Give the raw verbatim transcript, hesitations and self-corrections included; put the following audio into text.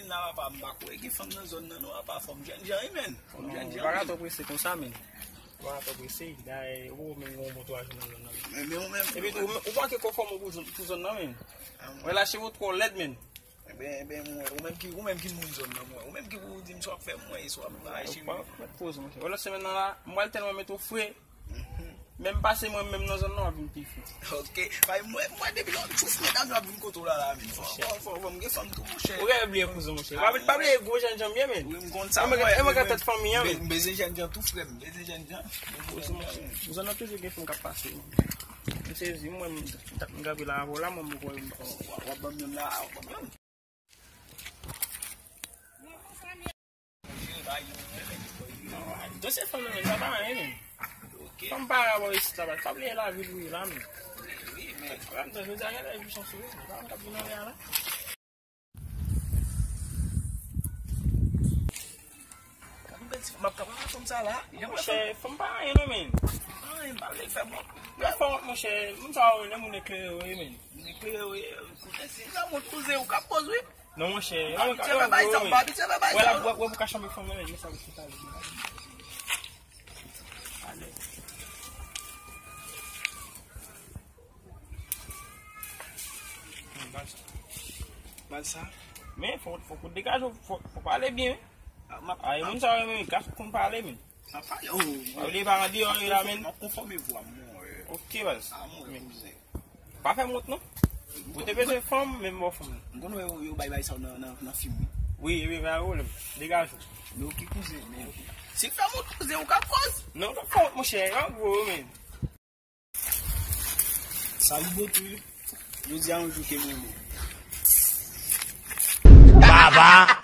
Nan apa, m pa kwè gen fanm nan zòn nan non, apa fanm jènjan wi, men. Fanm jènjan. Ou pa ka twò prese konsa, men. Ou pa ka twò prese, dayè ou menm gen yon bon twa jou nan zòn nan. Men, men ou menm. Epi tou, ou menm, ou pa gen kò fòm pou zòn, pou zòn nan, men. Wè lache ou twò lèd, men. Ebyen, ebyen, mwen, ou menm ki, ou menm ki moun zòn nan, mwen. Ou menm ki pou di m sa w ap fè, mwen, e sa w ap bagay, cheri. Ou pa mèt poze, monchè. Wè lòt semèn nan la, m pral tèlman mete w fre. Menm pase mwen menm nan zòn nan, w ap vin pi fou. Ok. Bay mwen, mwen depi lè w tchouf medam yo ap vin kote w la la, men. Fò, fò, fò, fò m gen fanm tou, monchè. Ou genlè bliye kouzen, monchè. Pa, pa bliye gwo jènjan m ye, men. Wi, m konn sa, mwen, mwen, mwen, mwen, tèt fanmi an, men. M bezwen jènjan tou, frè m. M bezwen jènjan. Zòn nan toujou gen fanm k ap pase, men. M sezi, mwen, m, m kanpe la avè w la, mwen, mwen, mwen, w ap ban m yon la, w ap ban m yon. Dosye fanm nan, men, sa pa anyen, men. Fanm pa rapò isit la, pa bliye lavil ou ye la, men. Wi, men. An menm tan, jodi a, gen lè jou chans ou, pa konn k ap vin anlè a la. M ap kapab fanm sa la. Monchè, fanm pa anyen non, men. Anyen, m pa vle fè mwen. Lè fò, monchè, moun sa yo, lè moun eklere yo ye, men. Moun eklere yo ye, koute si sa mont kouzen ou k ap koz, wi. Non, monchè. Wè, wè, wè, wè pou ka chanbe fanm nan, men, men sa ou fè. Bal sa. Bal sa. Men, fò, fò, fò degaje, fò, fò pale byen, wi. A, moun sa yo, men, gason konn pale, men. Sa pale, oh. Ou li pa an deyò, wi, la, men. M ap konfòme vwa m, mwen. Ok, baz. A, mwen, kouzen. Pa fè m wont non. Ou te bezwen fanm, men m ba w fanm. M konn wè yo, yo bay bay sa nan, nan, nan fim, wi. Wi, wi, pa gen pwoblèm. Degaje w. Men oke kouzen, men. Si l fè m wont kouzen, ou ka koz. Non, pa fè wont, monchè. An gwo, men. Salut, beauté. Jodi a yon jou ke m renmen. Baba.